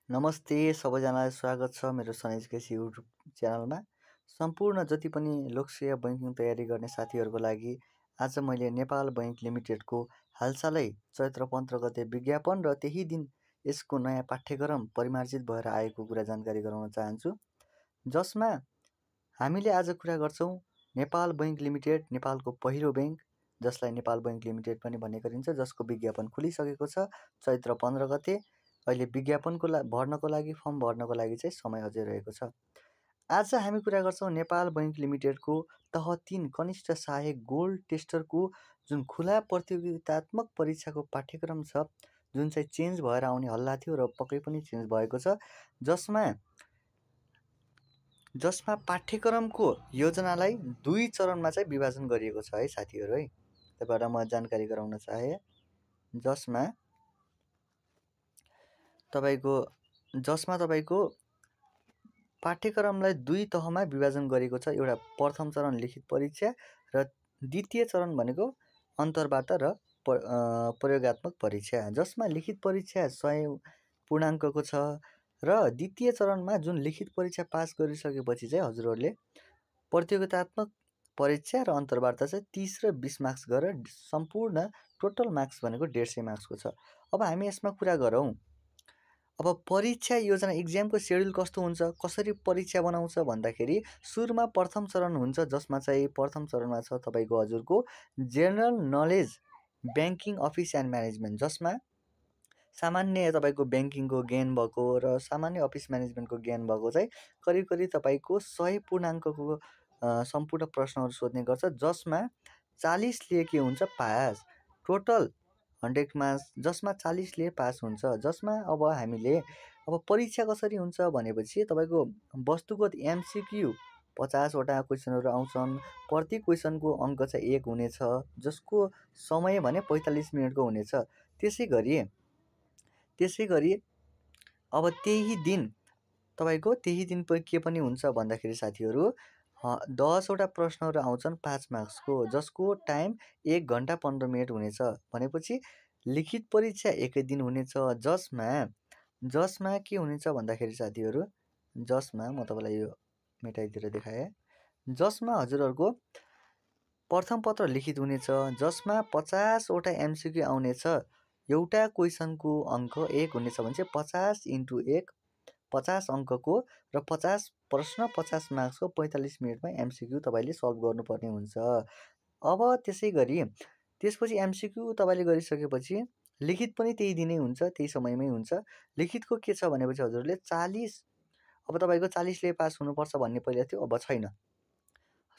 नमस्ते सबैजनालाई स्वागत छ मेरो सन एजुकेसन युट्युब च्यानलमा। सम्पूर्ण जति पनि लोकसेवा बैङ्किङ तयारी गर्ने साथीहरूको लागि आज मैले नेपाल बैङ्क लिमिटेडको हालसालै चैत्र 15 गते विज्ञापन र त्यही दिन यसको नयाँ पाठ्यक्रम परिमार्जित भएर आएको कुरा जानकारी गराउन चाहन्छु, जसमा हामीले आज कुरा गर्छौँ नेपाल बैङ्क लिमिटेड, नेपालको पहिलो बैङ्क जसलाई नेपाल बैङ्क लिमिटेड पनि भन्ने गरिन्छ, जसको विज्ञापन खुलिसकेको छ चैत्र 15 गते। अहिले विज्ञापनको भर्नको लागि फर्म भर्नको लागि चाहिँ समय अझै रहेको छ। आज हामी कुरा गर्छौँ नेपाल बैङ्क लिमिटेडको तह 3 कनिष्ठ सहायक गोल्ड टेस्टरको जुन खुला प्रतियोगितात्मक परीक्षाको पाठ्यक्रम छ, जुन चाहिँ चेन्ज भएर आउने हल्ला थियो र पक्कै पनि चेन्ज भएको छ, जसमा पाठ्यक्रमको योजनालाई 2 चरणमा चाहिँ विभाजन गरिएको छ है साथीहरू। है तपाईँहरूलाई म जानकारी गराउन चाहे, जसमा तपाईको पाठ्यक्रमलाई 2 तहमा विभाजन गरेको छ। एउटा प्रथम चरण लिखित परीक्षा र द्वितीय चरण भनेको अन्तर्वार्ता र प्रयोगात्मक परीक्षा, जसमा लिखित परीक्षा 100 पूर्णाङ्कको छ र द्वितीय चरणमा जुन लिखित परीक्षा पास गरिसकेपछि चाहिँ हजुरहरूले प्रतियोगितात्मक परीक्षा र अन्तर्वार्ता चाहिँ 30 र 20 मार्क्स गरेर सम्पूर्ण टोटल मार्क्स भनेको 150 मार्क्सको छ। अब हामी यसमा कुरा गरौँ, अब परीक्षा योजना इक्जामको सेड्युल कस्तो हुन्छ, कसरी परीक्षा बनाउँछ भन्दाखेरि सुरुमा प्रथम चरण हुन्छ, जसमा चाहिँ प्रथम चरणमा छ तपाईँको हजुरको general knowledge banking office and management, जसमा सामान्य तपाईँको ब्याङ्किङको ज्ञान भएको र सामान्य अफिस म्यानेजमेन्टको ज्ञान भएको चाहिँ करिब तपाईँको 100 पूर्णाङ्कको सम्पूर्ण प्रश्नहरू सोध्ने गर्छ, जसमा 40ले के हुन्छ पास, टोटल 100 मार्क्स, जसमा 40ले पास हुन्छ। जसमा अब हामीले परीक्षा कसरी हुन्छ भनेपछि तपाईँको वस्तुगत एमसिक्यू 50 वटा क्वेसनहरू आउँछन्। प्रति क्वेसनको अङ्क चाहिँ 1 हुनेछ, जसको समय भने 45 मिनटको हुनेछ। त्यसै गरी अब त्यही दिन के पनि हुन्छ भन्दाखेरि साथीहरू 10 वटा प्रश्नहरू आउँछन् 5 मार्क्सको, जसको टाइम 1 घन्टा 15 मिनट हुनेछ। भनेपछि लिखित परीक्षा एकै दिन हुनेछ, जसमा के हुनेछ भन्दाखेरि साथीहरू, जसमा म तपाईँलाई यो मेटाइदिएर देखाएँ, जसमा हजुरहरूको प्रथम पत्र लिखित हुनेछ, जसमा 50 वटा एमसिक्यू आउनेछ। एउटा क्वेसनको अङ्क 1 हुनेछ भने चाहिँ 50 × 1 50 अङ्कको र 50 प्रश्न 50 मार्क्सको 45 मिनटमा एमसिक्यू तपाईँले सल्भ गर्नुपर्ने हुन्छ। अब त्यसपछि एमसिक्यू तपाईँले गरिसकेपछि लिखित पनि त्यही दिनै हुन्छ, त्यही समयमै हुन्छ। लिखितको के छ भनेपछि हजुरहरूले 40, अब तपाईँको 40ले पास हुनुपर्छ भन्ने पहिला थियो, अब छैन।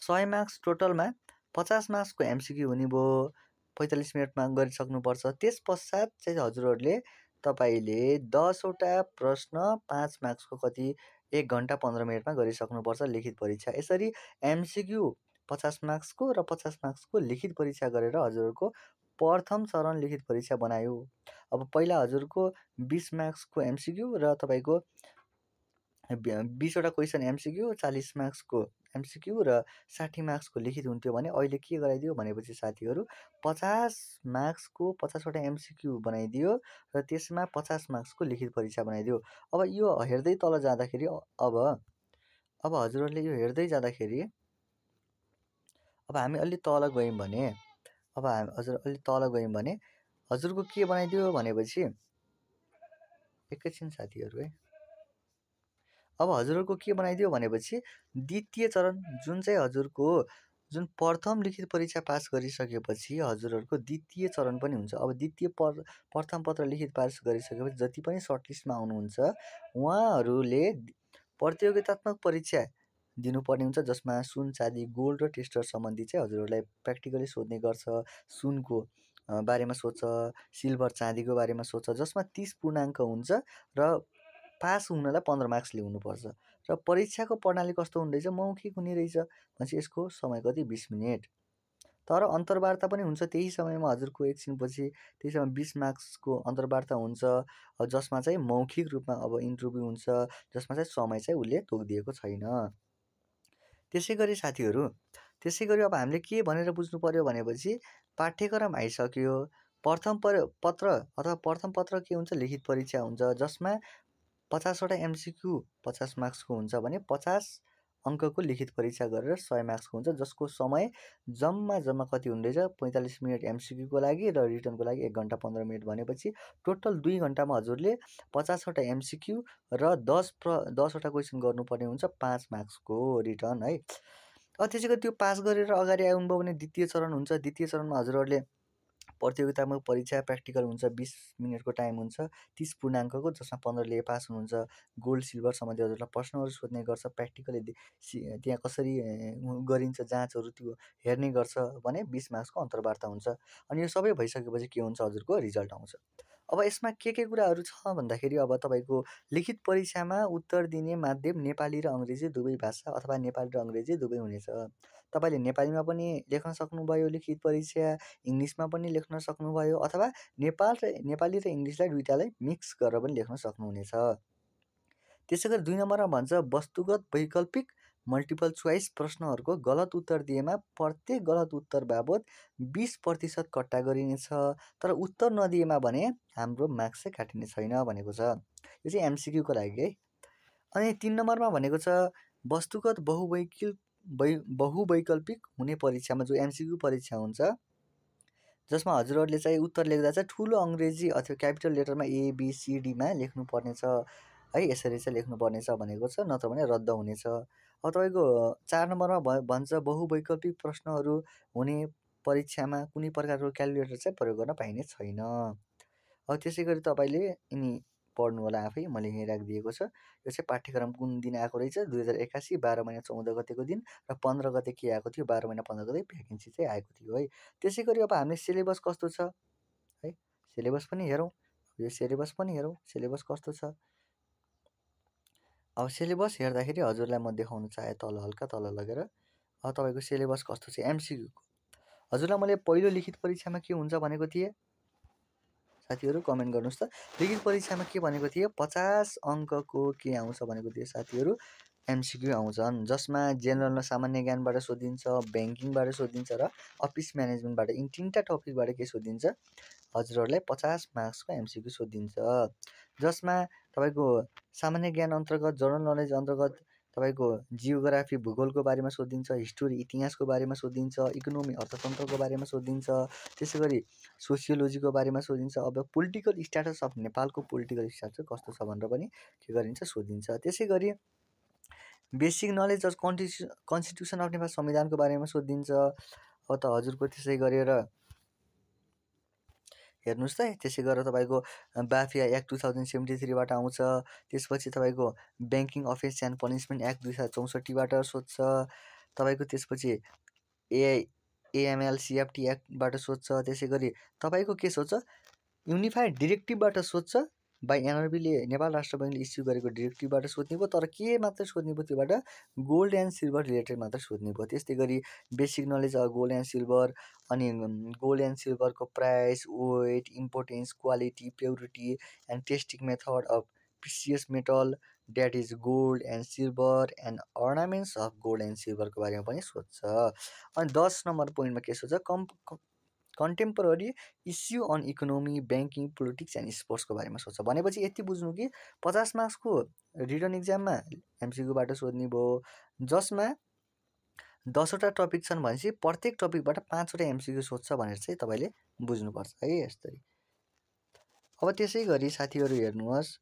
100 मार्क्स टोटलमा 50 मार्क्सको एमसिक्यू हुने भयो, 45 मिनटमा गरिसक्नुपर्छ। त्यस पश्चात चाहिँ हजुरहरूले तपाईँले 10 वटा प्रश्न 5 मार्क्सको कति 1 घन्टा 15 मिनटमा गरिसक्नुपर्छ लिखित परीक्षा। यसरी एमसिक्यू 50 मार्क्सको र 50 मार्क्सको लिखित परीक्षा गरेर हजुरहरूको प्रथम चरण लिखित परीक्षा बनायो। अब पहिला हजुरको 20 मार्क्सको एमसिक्यू र तपाईँको 20 वटा क्वेसन एमसिक्यू, 40 मार्क्सको एमसिक्यू र 60 मार्क्सको लिखित हुन्थ्यो भने अहिले के गराइदियो भनेपछि साथीहरू 50 मार्क्सको 50 वटा एमसिक्यू बनाइदियो र त्यसमा 50 मार्क्सको लिखित परीक्षा बनाइदियो। अब यो हेर्दै तल जाँदाखेरि अब हजुरहरूले यो हेर्दै जाँदाखेरि अब हामी अलि तल गयौँ भने हजुरको के बनाइदियो भनेपछि एकैछिन साथीहरू है, अब हजुरहरूको के बनाइदियो भनेपछि द्वितीय चरण जुन चाहिँ हजुरको जुन प्रथम लिखित परीक्षा पास गरिसकेपछि हजुरहरूको द्वितीय चरण पनि हुन्छ। अब प्रथम पत्र लिखित पास गरिसकेपछि जति पनि सर्टलिस्टमा आउनुहुन्छ उहाँहरूले प्रतियोगितात्मक परीक्षा दिनुपर्ने हुन्छ, जसमा सुन चाँदी गोल्ड र टेस्टर सम्बन्धी चाहिँ हजुरहरूलाई प्र्याक्टिकली सोध्ने गर्छ। सुनको बारेमा सोध्छ, सिल्भर चाँदीको बारेमा सोध्छ, जसमा 30 पूर्णाङ्क हुन्छ र पास हुनलाई 15 मार्क्स ल्याउनुपर्छ। र परीक्षाको प्रणाली कस्तो हुने रहेछ, मौखिक हुने रहेछ भनेपछि यसको समय कति 20 मिनट। तर अन्तर्वार्ता पनि हुन्छ त्यही समयमा, हजुरको एकछिनपछि त्यही समय 20 मार्क्सको अन्तर्वार्ता हुन्छ, जसमा चाहिँ मौखिक रूपमा अब इन्टरभ्यू हुन्छ, जसमा चाहिँ समय चाहिँ उसले तोकिदिएको छैन। त्यसै गरी अब हामीले के भनेर बुझ्नु पर्यो भनेपछि पाठ्यक्रम आइसक्यो, प्रथम पत्र के हुन्छ लिखित परीक्षा हुन्छ, जसमा 50वटा एमसिक्यू 50 मार्क्सको हुन्छ भने 50 अङ्कको लिखित परीक्षा गरेर 100 मार्क्सको हुन्छ, जसको समय जम्मा कति हुँदैछ 45 मिनट एमसिक्यूको लागि र रिटर्नको लागि 1 घन्टा 15 मिनट भनेपछि टोटल 2 घन्टामा हजुरले 50वटा एमसिक्यू र 10वटा क्वेसन गर्नुपर्ने हुन्छ 5 मार्क्सको रिटर्न है। त्यसै गरी त्यो पास गरेर अगाडि आउनुभयो भने द्वितीय चरण हुन्छ। द्वितीय चरणमा हजुरहरूले प्रतियोगितात्मक परीक्षा प्र्याक्टिकल हुन्छ, 20 मिनटको टाइम हुन्छ, 30 पूर्णाङ्कको, जसमा 15ले पास हुनुहुन्छ। गोल्ड सिल्भर सम्बन्धी हजुरलाई प्रश्नहरू सोध्ने गर्छ, प्र्याक्टिकली त्यहाँ कसरी गरिन्छ जाँचहरू त्यो हेर्ने गर्छ भने 20 मार्क्सको अन्तर्वार्ता हुन्छ। अनि यो सबै भइसकेपछि के हुन्छ, हजुरको रिजल्ट आउँछ। अब यसमा के कुराहरू छ भन्दाखेरि अब तपाईँको लिखित परीक्षामा उत्तर दिने माध्यम नेपाली र अङ्ग्रेजी दुवै भाषा अथवा नेपाली र अङ्ग्रेजी दुवै हुनेछ। तपाईँले नेपालीमा पनि लेख्न सक्नुभयो लिखित परीक्षा, इङ्ग्लिसमा पनि लेख्न सक्नुभयो, अथवा नेपाली र इङ्ग्लिसलाई दुईटालाई मिक्स गरेर पनि लेख्न सक्नुहुनेछ। त्यसै गरी 2 नम्बरमा भन्छ वस्तुगत वैकल्पिक मल्टिपल चोइस प्रश्नहरूको गलत उत्तर दिएमा प्रत्येक गलत उत्तर बाबत 20% कट्टा गरिनेछ, तर उत्तर नदिएमा भने हाम्रो मार्क्स चाहिँ काटिने छैन भनेको छ। यो चाहिँ एमसिक्यूको लागि है। अनि 3 नम्बरमा भनेको छ वस्तुगत बहुवैकल्पिक हुने परीक्षामा जो एमसिक्यू परीक्षा हुन्छ, जसमा हजुरहरूले चाहिँ उत्तर लेख्दा चाहिँ ठुलो अङ्ग्रेजी अथवा क्यापिटल लेटरमा ABCDमा लेख्नुपर्नेछ है, यसरी चाहिँ लेख्नुपर्नेछ भनेको छ, नत्र भने रद्द हुनेछ। अब तपाईँको 4 नम्बरमा भन्छ बहुवैकल्पिक प्रश्नहरू हुने परीक्षामा कुनै प्रकारको क्यालकुलेटर चाहिँ प्रयोग गर्न पाइने छैन। अब त्यसै गरी तपाईँले यिनी पढ्नु होला आफै, मैले यहीँ राखिदिएको छ। यो चाहिँ पाठ्यक्रम कुन दिन आएको रहेछ, 2081 12 महिना 14 गतेको दिन, र 15 गते के आएको थियो, 12 महिना 15 गते भ्याकेन्सी चाहिँ आएको थियो है। त्यसै गरी अब हामीले सिलेबस कस्तो छ है, सिलेबस पनि हेरौँ। यो सिलेबस पनि हेरौँ, सिलेबस कस्तो छ। अब सिलेबस हेर्दाखेरि हजुरलाई म देखाउन चाहे तल हल्का तल लगेर अब तपाईँको सिलेबस कस्तो छ एमसिक्यूको। हजुरलाई मैले पहिलो लिखित परीक्षामा के हुन्छ भनेको थिएँ, साथीहरू कमेन्ट गर्नुहोस् त। लिखित परीक्षामा के भनेको थिएँ, 50 अङ्कको के आउँछ भनेको थिएँ साथीहरू, एमसिक्यू आउँछन्, जसमा जेनरल र सामान्य ज्ञानबाट सोधिन्छ, ब्याङ्किङबाट सोधिन्छ र अफिस म्यानेजमेन्टबाट, यिन 3टा टपिकबाट के सोधिन्छ, हजुरहरूलाई 50 मार्क्सको एमसिक्यू सोधिन्छ। जसमा तपाईँको सामान्य ज्ञान अन्तर्गत, जनरल नलेज अन्तर्गत तपाईँको जियोग्राफी भूगोलको बारेमा सोधिन्छ, हिस्टोरी इतिहासको बारेमा सोधिन्छ, इकोनोमी अर्थतन्त्रको बारेमा सोधिन्छ, त्यसै गरी सोसियोलोजीको बारेमा सोधिन्छ। अब पोलिटिकल स्ट्याटस अफ नेपालको पोलिटिकल स्ट्याटस कस्तो छ भनेर पनि के गरिन्छ, सोधिन्छ। त्यसै गरी basic knowledge of constitution of Nepal संविधानको बारेमा सोधिन्छ। अब त हजुरको त्यसै गरेर हेर्नुहोस् त, त्यसै गरेर तपाईँको बाफिया एक्ट 2073बाट आउँछ। त्यसपछि तपाईँको banking offence and punishment act 2064बाट सोध्छ। तपाईँको त्यसपछि AML CFT एक्टबाट सोध्छ। त्यसै गरी तपाईँको के सोध्छ, युनिफाइड डिरेक्टिभबाट सोध्छ। बाई NRBले नेपाल राष्ट्र बैङ्कले इस्यु गरेको डिरेक्टिभबाट सोध्ने भयो, तर के मात्रै सोध्ने भयो, त्योबाट गोल्ड एन्ड सिल्भर रिलेटेड मात्रै सोध्ने भयो। त्यस्तै गरी basic knowledge of gold and silver, अनि गोल्ड एन्ड सिल्भरको price, weight, importance, quality, purity and testing method of precious metal that is gold and silver and ornaments of gold and सिल्भरको बारेमा पनि सोध्छ। अनि 10 नम्बर पोइन्टमा के सोध्छ, contemporary issue on economy, banking, politics and स्पोर्ट्सको बारेमा सोध्छ। भनेपछि यति बुझ्नु कि 50 मार्क्सको रिटन इक्जाममा एमसिक्यूबाट सोध्ने भयो, जसमा 10वटा टपिक छन् भनेपछि प्रत्येक टपिकबाट 5वटा एमसिक्यू सोध्छ भनेर चाहिँ तपाईँले बुझ्नुपर्छ है यसरी। अब त्यसै गरी साथीहरू हेर्नुहोस्,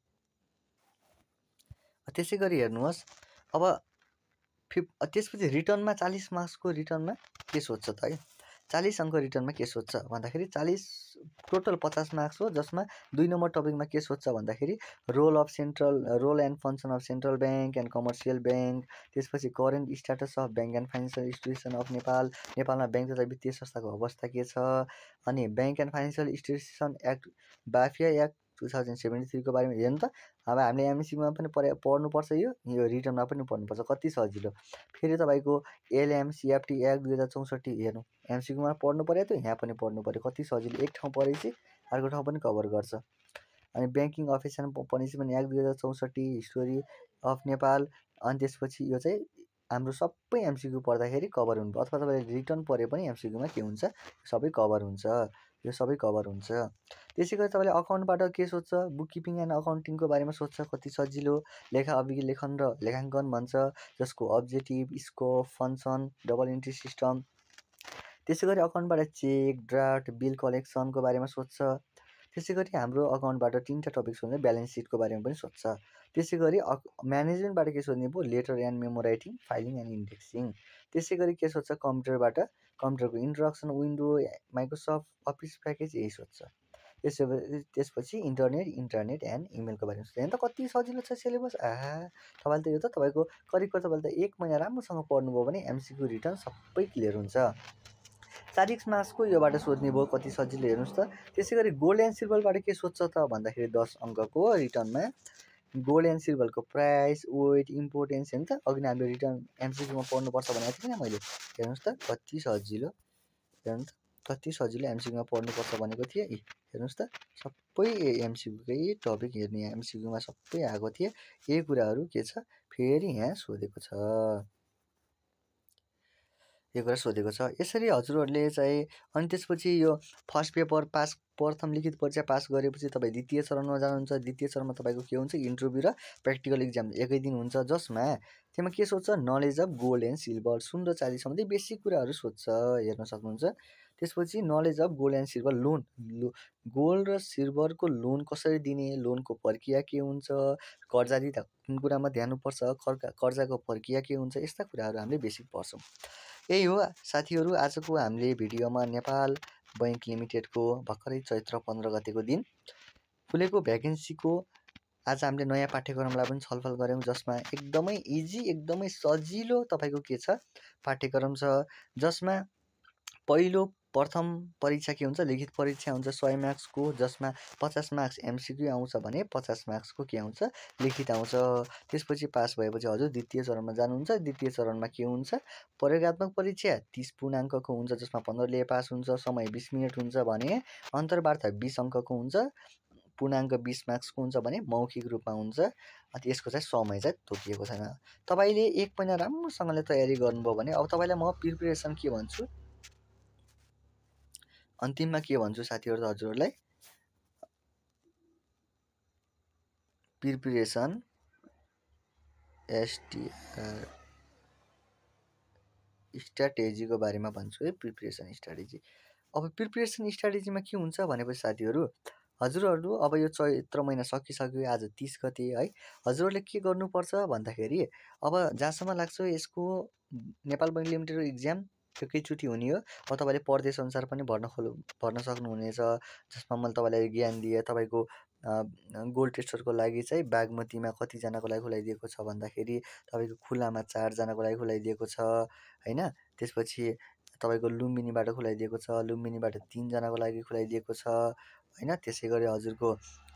अब त्यसपछि रिटर्नमा 40 मार्क्सको रिटर्नमा के सोध्छ त है, 40 अङ्क रिटर्नमा के सोध्छ भन्दाखेरि 40 टोटल 50 मार्क्स हो, जसमा 2 नम्बर टपिकमा के सोध्छ भन्दाखेरि role and function of central bank and commercial bank, त्यसपछि current status of bank and financial institution of नेपालमा ब्याङ्क तथा वित्तीय संस्थाको अवस्था के छ, अनि bank and financial institution act BAFIA act 2073को बारेमा हेर्नु त। अब हामीले एमसिक्यूमा पनि पढ्नुपर्छ, यो रिटर्नमा पनि पढ्नुपर्छ, कति सजिलो। फेरि तपाईँको LMCFT एक्ट 2064 हेर्नु, एमसिक्यूमा पढ्नु पऱ्यो थियो, यहाँ पनि पढ्नु पऱ्यो, कति सजिलो, एक ठाउँ पढेपछि अर्को ठाउँ पनि कभर गर्छ। अनि banking offence and punishment act 2064, history of Nepal, अनि त्यसपछि यो चाहिँ हाम्रो सबै एमसिक्यू पढ्दाखेरि कभर हुनु, अथवा तपाईँले रिटर्न पढ्यो पनि एमसिक्यूमा के हुन्छ, सबै कभर हुन्छ। यो सबै कभर हुन्छ। त्यसै गरी तपाईँले अकाउन्टबाट के सोध्छ, बुक किपिङ एन्ड अकाउन्टिङको बारेमा सोध्छ, कति सजिलो, लेखा अभिलेखन र लेखाङ्कन भन्छ, जसको objective, scope, function, double entry system. त्यसै गरी अकाउन्टबाट चेक, ड्राफ्ट, बिल कलेक्सनको बारेमा सोध्छ। त्यसै गरी हाम्रो अकाउन्टबाट 3टा टपिक सोध्ने, ब्यालेन्स सिटको बारेमा पनि सोध्छ। त्यसै गरी म्यानेजमेन्टबाट के सोध्ने भयो, letter and memo writing, filing and indexing. त्यसै गरी के सोध्छ, कम्प्युटरबाट कम्प्युटरको introduction, window, Microsoft office package, यही सोध्छ। त्यसपछि इन्टरनेट एन्ड इमेलको बारेमा सोध्छ। हेर्नु त कति सजिलो छ सिलेबस। तपाईँले त यो त तपाईँको करिब तपाईँले त 1 महिना राम्रोसँग पढ्नुभयो भने एमसिक्यू रिटर्न सबै क्लियर हुन्छ। शारीरिक मार्क्सको योबाट सोध्ने भयो, कति सजिलो हेर्नुहोस् त। त्यसै गरी गोल्ड एन्ड सिल्भरबाट के सोध्छ त भन्दाखेरि 10 अङ्कको रिटर्नमा गोल्ड एन्ड सिल्भरको प्राइस, वेट, इम्पोर्टेन्स, हेर्नु त अघि नै हामीले रिटर्न एमसिक्यूमा पढ्नुपर्छ भनेको थिएँ नि मैले। हेर्नुहोस् त कति सजिलो, हेर्नु त कति सजिलो एमसिक्यूमा पढ्नुपर्छ भनेको थिएँ। हेर्नुहोस् त सबै एमसिक्यूकै टपिक हेर्ने, एमसिक्यूमा सबै आएको थिए। यही कुराहरू के छ फेरि यहाँ सोधेको छ, यो कुरा सोधेको छ। यसरी हजुरहरूले चाहिँ अनि त्यसपछि यो फर्स्ट पेपर पास, प्रथम लिखित परीक्षा पास गरेपछि तपाईँ द्वितीय चरणमा जानुहुन्छ। द्वितीय चरणमा तपाईँको के हुन्छ, इन्टरभ्यू र प्र्याक्टिकल इक्जाम एकै दिन हुन्छ, जसमा त्यसमा के सोध्छ, knowledge of gold and silver, सुन र चाँदी सम्बन्धी बेसिक कुराहरू सोध्छ, हेर्न सक्नुहुन्छ। त्यसपछि knowledge of gold and silver, loan, gold र सिल्भरको लोन कसरी दिने, लोनको प्रक्रिया के हुन्छ, कर्जा दिँदा कुन कुरामा ध्यान दिनुपर्छ, कर्जाको प्रक्रिया के हुन्छ, यस्ता कुराहरू हामीले बेसिक पढ्छौँ। यही हो साथीहरू आजको हामीले भिडियोमा नेपाल बैङ्क लिमिटेडको भर्खरै चैत्र 15 गतेको दिन खुलेको भ्याकेन्सीको आज हामीले नयाँ पाठ्यक्रमलाई पनि छलफल गऱ्यौँ, जसमा एकदमै इजी, एकदमै सजिलो तपाईँको के छ पाठ्यक्रम छ, जसमा प्रथम परीक्षा के हुन्छ, लिखित परीक्षा हुन्छ 100 मार्क्सको, जसमा 50 मार्क्स एमसिक्यू आउँछ भने 50 मार्क्सको के आउँछ, लिखित आउँछ। त्यसपछि पास भएपछि हजुर द्वितीय चरणमा जानुहुन्छ। द्वितीय चरणमा के हुन्छ, प्रयोगात्मक परीक्षा 30 पूर्णाङ्कको हुन्छ, जसमा 15ले पास हुन्छ, समय 20 मिनट हुन्छ भने अन्तर्वार्ता 20 अङ्कको हुन्छ, पूर्णाङ्क 20 मार्क्सको हुन्छ भने मौखिक रूपमा हुन्छ। यसको चाहिँ समय चाहिँ तोकिएको छैन। तपाईँले 1 महिना राम्रोसँगले तयारी गर्नुभयो भने अब तपाईँलाई म प्रिपरेसन के भन्छु, अन्तिममा के भन्छु साथीहरू, त हजुरहरूलाई प्रिपरेसन स्ट्राटेजीको बारेमा भन्छु है, प्रिपरेसन स्ट्राटेजी। अब प्रिपरेसन स्ट्राटेजीमा के हुन्छ भनेपछि साथीहरू, हजुरहरू अब यो चैत्र महिना सकिसक्यो, आज 30 गते है, हजुरहरूले के गर्नुपर्छ भन्दाखेरि अब जहाँसम्म लाग्छ यसको नेपाल बैङ्क लिमिटेडको इक्जाम एकैचोटि हुने हो। अब तपाईँले प्रदेश अनुसार पनि भर्न सक्नुहुनेछ, जसमा मैले तपाईँलाई ज्ञान दिएँ। तपाईँको गोल्ड टेस्टरको लागि चाहिँ बागमतीमा कतिजनाको लागि खुलाइदिएको छ भन्दाखेरि तपाईँको खुलामा 4 जनाको लागि खुलाइदिएको छ होइन। त्यसपछि तपाईँको लुम्बिनीबाट खुलाइदिएको छ, लुम्बिनीबाट 3 जनाको लागि खुलाइदिएको छ होइन। त्यसै गरी हजुरको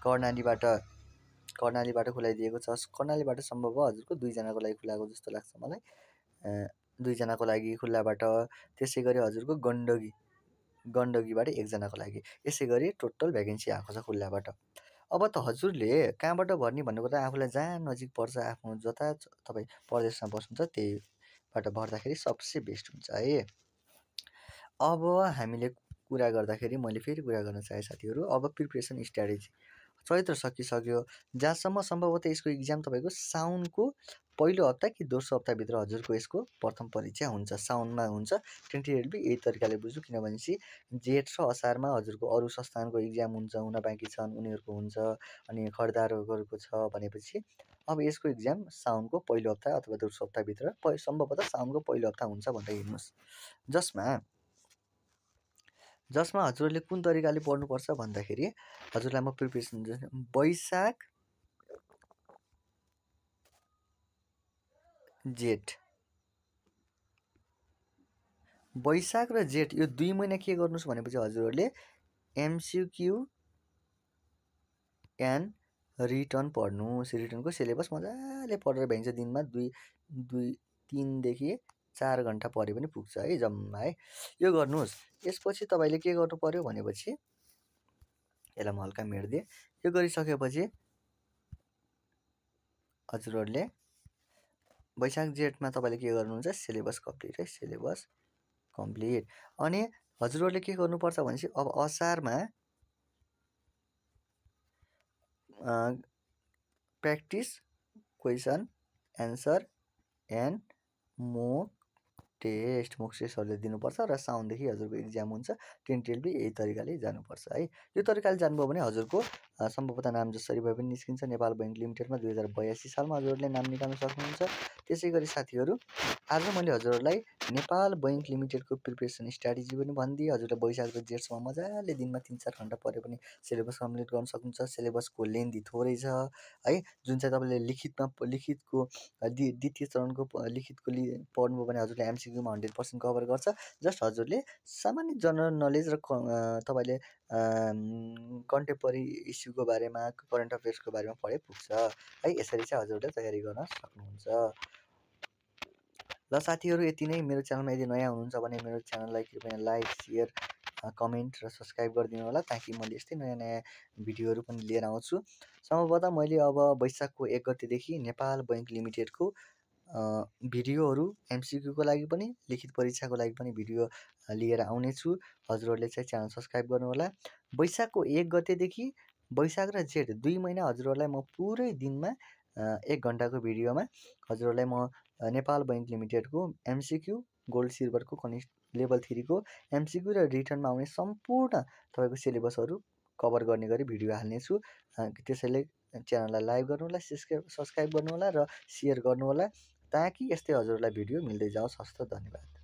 कर्णालीबाट खुलाइदिएको छ, कर्णालीबाट सम्भव हो हजुरको 2 जनाको लागि खुलाएको जस्तो लाग्छ मलाई, 2 जनाको लागि खुल्लाबाट। त्यसै गरी हजुरको गण्डकीबाट 1 जनाको लागि, यसै गरी टोटल भ्याकेन्सी आएको छ खुल्लाबाट। अब त हजुरले कहाँबाट भर्ने भन्ने कुरा आफूलाई जहाँ नजिक पर्छ, आफ्नो जता तपाईँ प्रदेशमा बस्नुहुन्छ त्यहीबाट भर्दाखेरि सबसे बेस्ट हुन्छ है। अब हामीले कुरा गर्दाखेरि मैले फेरि कुरा गर्न चाहेँ साथीहरू, अब प्रिपरेसन स्ट्राटेजी चैत्र सकिसक्यो, जहाँसम्म सम्भवतः यसको इक्जाम तपाईँको साउनको पहिलो हप्ता कि दोस्रो हप्ताभित्र हजुरको यसको प्रथम परीक्षा हुन्छ, साउनमा हुन्छ। टेन्टेटिभली यही तरिकाले बुझ्नु, किनभनेपछि जेठ र असारमा हजुरको अरू संस्थानको इक्जाम हुन बाँकी छन्, उनीहरूको हुन्छ, अनि खरिदारहरूको छ भनेपछि अब यसको इक्जाम साउनको पहिलो हप्ता अथवा दोस्रो हप्ताभित्र, सम्भवतः साउनको पहिलो हप्ता हुन्छ भनेर हेर्नुहोस्। जसमा हजुरहरूले कुन तरिकाले पढ्नुपर्छ भन्दाखेरि हजुरलाई म प्रिपरेसन वैशाख र जेठ यो 2 महिना के गर्नुहोस् भनेपछि हजुरहरूले एमसिक्यू एन्ड रिटर्न पढ्नुहोस्। रिटर्नको सिलेबस मजाले पढेर भ्याइन्छ, दिनमा 3 देखि 4 घन्टा पढ्यो पनि पुग्छ है जम्मा है, यो गर्नुहोस्। यसपछि तपाईँले के गर्नु पर्यो भनेपछि, यसलाई म हल्का मेट्दिएँ, यो गरिसकेपछि हजुरहरूले वैशाख जेठमा तपाईँले के गर्नुहुन्छ, सिलेबस कम्प्लिट है, सिलेबस कम्प्लिट। अनि हजुरहरूले के गर्नुपर्छ भनेपछि अब असारमा practice question answer and mock टेस्टहरूले दिनुपर्छ र साउनदेखि हजुरको इक्जाम हुन्छ टेन्टेल बी यही तरिकाले जानुपर्छ है। यो तरिकाले जानुभयो भने हजुरको सम्भवतः नाम जसरी भए पनि निस्किन्छ। नेपाल बैङ्क लिमिटेडमा 2082 सालमा हजुरहरूले नाम निकाल्न सक्नुहुन्छ। त्यसै गरी साथीहरू आज मैले हजुरहरूलाई नेपाल बैङ्क लिमिटेडको प्रिपरेसन स्ट्राटेजी पनि भनिदिएँ। हजुरले वैशाख र जेठसम्म मजाले दिनमा 3-4 घन्टा पढ्यो भने सिलेबस कम्प्लिट गर्न सक्नुहुन्छ। सिलेबसको लेन्थी थोरै छ है, जुन चाहिँ तपाईँले लिखितको द्वितीय चरणको लिखितको पढ्नुभयो भने हजुरले एमसिक्यूमा 100% कभर गर्छ। जस्ट हजुरले सामान्य जनरल नलेज र तपाईँले कन्टेम्पोरेरी इस्युको बारेमा करेन्ट अफेयर्सको बारेमा पढे पुग्छ है। यसरी चाहिँ हजुरले तयारी गर्न सक्नुहुन्छ। ल साथीहरू यति नै। मेरो च्यानलमा यदि नयाँ हुनुहुन्छ भने मेरो च्यानललाई कृपया लाइक सेयर कमेन्ट र सब्सक्राइब गरिदिनु होला, ताकि मैले यस्तै नयाँ नयाँ भिडियोहरू पनि लिएर आउँछु। सम्भवतः मैले अब वैशाखको 1 गतेदेखि नेपाल बैङ्क लिमिटेडको भिडियोहरू एमसिक्यूको लागि पनि लिखित परीक्षाको लागि पनि भिडियो लिएर आउनेछु। हजुरहरूले चाहिँ च्यानल सब्सक्राइब गर्नुहोला। वैशाखको 1 गतेदेखि वैशाख र जेठ 2 महिना हजुरहरूलाई म पुरै दिनमा 1 घन्टाको भिडियोमा हजुरहरूलाई म नेपाल बैङ्क लिमिटेडको एमसिक्यू गोल्ड सिल्भरको लेभल 3 को एमसिक्यू र रिटर्नमा आउने सम्पूर्ण तपाईँको सिलेबसहरू कभर गर्ने गरी भिडियो हाल्नेछु। त्यसैले च्यानललाई लाइक गर्नुहोला, सब्सक्राइब गर्नुहोला र सेयर गर्नुहोला, ताकि यस्तै हजुरलाई भिडियो मिल्दै जाओस्। हस्त धन्यवाद।